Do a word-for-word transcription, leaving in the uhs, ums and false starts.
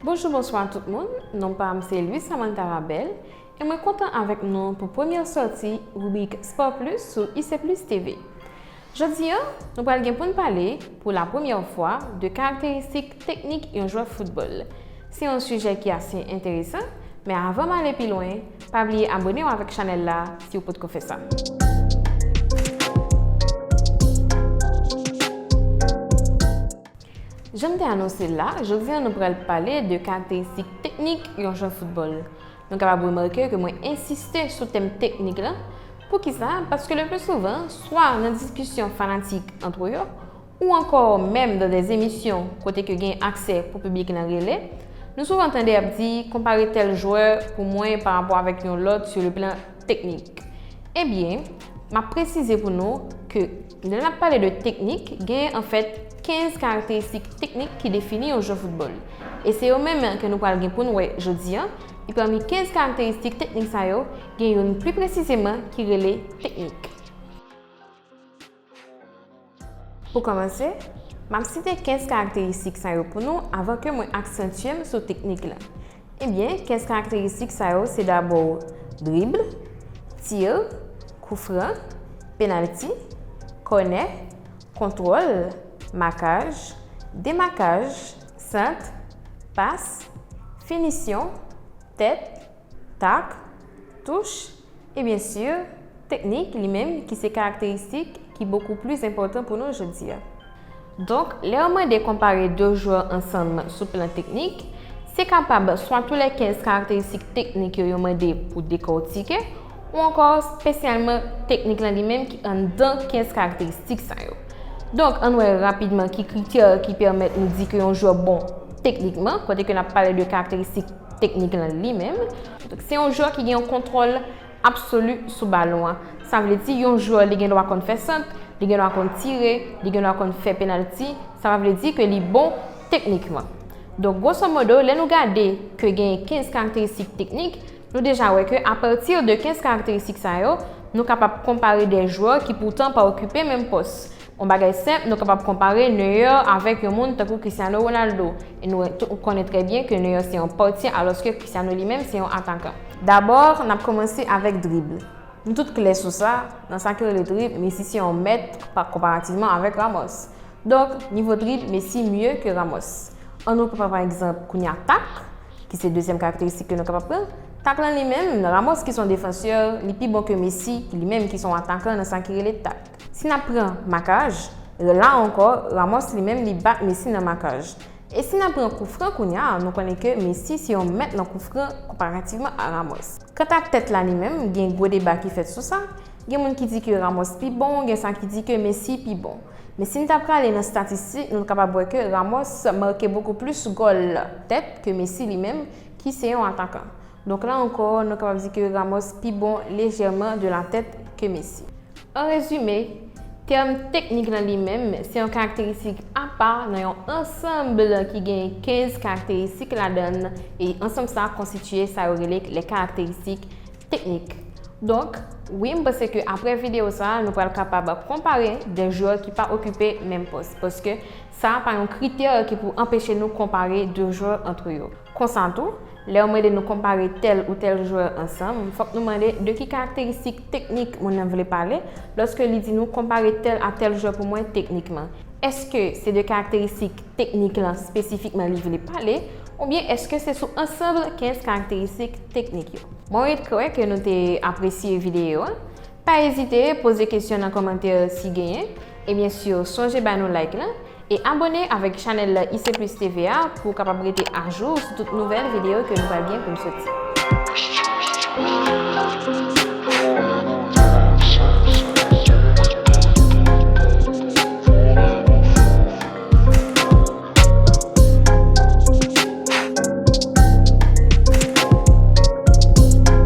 Bonjou, bonswa tout moun. Non pa m se Luis Samantha Rabel e mwen kontan avèk nou pou premyè sòti ribrik Sport Plus sou I C Plus T V. Jodi a, nou pral gen pou n pale, pou la premyè fwa, de karakteristik teknik yon jwè foutbòl. Se yon sijè ki ase enteresan, men avan m ale pi lwen, pa bliye abòne w avèk chanèl la si w potko fè sa. Jan m te anonse l la, jodi a nou pral pale de karakteristik teknik yon jwè foutbòl. Nou kapab remake ke mwen ensiste sou tèm teknik la. Poukisa? Paske le pli souvan, swa nan diskisyon fanatik antre yo, ou ankò menm nan de emisyon kote ke gen aksè pou piblik lan rele, nou souvan tande y ap di konpare tèl jwè pou mwen pa rapò avèk yon lòt sou le plan teknik. Ebyen, m ap presize pou nou ke lè n ap pale de teknik, gen anfèt kenz karakteristik teknik ki defini yon jwè foutbòl. E se yo menm ke nou pral gen pou n wè jodi a, e pami kenz karakteristik teknik sa yo, gen youn pli presizeman ki rele teknik. Pou kòmanse, m ap site kenz karakteristik sa yo pou nou avan ke mwen aksantye m sou teknik la. Ebyen, kenz karakteristik sa yo se dabò drib, tir, koufran, penalti, kònè, kontwòl, makaj, demakaj, sant, pas, finisyon, tèt, tak, touch, e byen si, teknik li menm ki se karakteristik ki bokou plis enpòtan pou nou jodi a. Donk, lè yo mande konpare de jwè ansanm sou plan teknik, se kapab swa tou lè kenz karakteristik teknik yo yo mande pou dekòtike, ou ankò espesyalman teknik lan li menm ki anndan kenz karakteristik sa yo. Donk, ann wè rapidman ki kritè ki pèmèt nou di ke yon jwè bon teknikman, kote ke n ap pale de karakteristik teknik lan li menm. Se yon jwè ki gen yon kontwòl absoli sou balon an. Sa vle di yon jwè li gen dwa konn fè sant, li gen dwa konn tire, li gen dwa konn fè penalti, sa vle di ke li bon teknikman. Donk, gwoso modo, lè nou gade ke gen kenz karakteristik teknik, nou deja wè ke apati de kenz karakteristik sa yo, nou kapab konpare de jwè ki poutan pa okipe menm pòs. Yon bagay senp, nou kapab konpare Neuer avèk yon moun tankou Cristiano Ronaldo. E nou tout konnen trè byen ke Neuer se yon pòtye, alòske Cristiano li menm se yon atakan. Dabò, n ap kòmanse avèk drib. Nou tout klè sou sa, nan sa ki rele drib, Messi se yon mèt pa, konparativman avèk Ramos. Donk, nivo drib, Messi mye ke Ramos. Ann nou pran pa egzanp kounye a tak, ki se dezyèm karakteristik ke nou kapab pran. Tak lan li menm, Ramos ki se yon defansè, li pi bon ke Messi, ki li menm ki se yon atakan nan sa ki rele tak. Si n ap pran makaj, la ankò, Ramos li menm li bat Messi nan makaj. E si n ap pran koufran kounye a, nou konnen ke Messi se yon mèt nan koufran konparativman a Ramos. Kanta tèt la li menm, gen gwo deba ki fèt sou sa. Gen moun ki di ke Ramos pi bon, gen sa ki di ke Messi pi bon. Men si n ta prale nan statistik, nou kapab wè ke Ramos make bokou plis gòl tèt ke Messi li menm, ki se yon atakan. Donk la ankò, nou kapab di ke Ramos pi bon lejèman de la tèt ke Messi. An rezime, tèm teknik lan li menm, se yon karakteristik apa nan yon ansanm ki gen kenz karakteristik ladan l, e ansanm sa konstitiye sa yo rele le karakteristik teknik. Donk, wi, m panse ke apre videyo sa a, nou pral kapab konpare de jwè ki pa okipe menm pòs, paske sa a pa yon kritè ki pou anpeche nou konpare de jwè antre yo. Konsa tou, lè yo mande nou konpare tèl ou tèl jwè ansanm, fòk nou mande de ki karakteristik teknik moun nan vle pale lòske li di nou konpare tèl a tèl jwè pou mwen teknikman. Èske se de karakteristik teknik lan espesifikman li vle pale, oubyen èske se sou ansanm kenz karakteristik teknik yo? Mwen ret kwè ke nou te apresye videyo a. Pa ezite poze kesyon nan kòmantè si genyen. E byen si, sonje ba nou like lan e abòne avèk chanèl I C Plus T V a pou w kapab rete ajou sou tout nouvèl videyo ke nou pral gen pou n soti.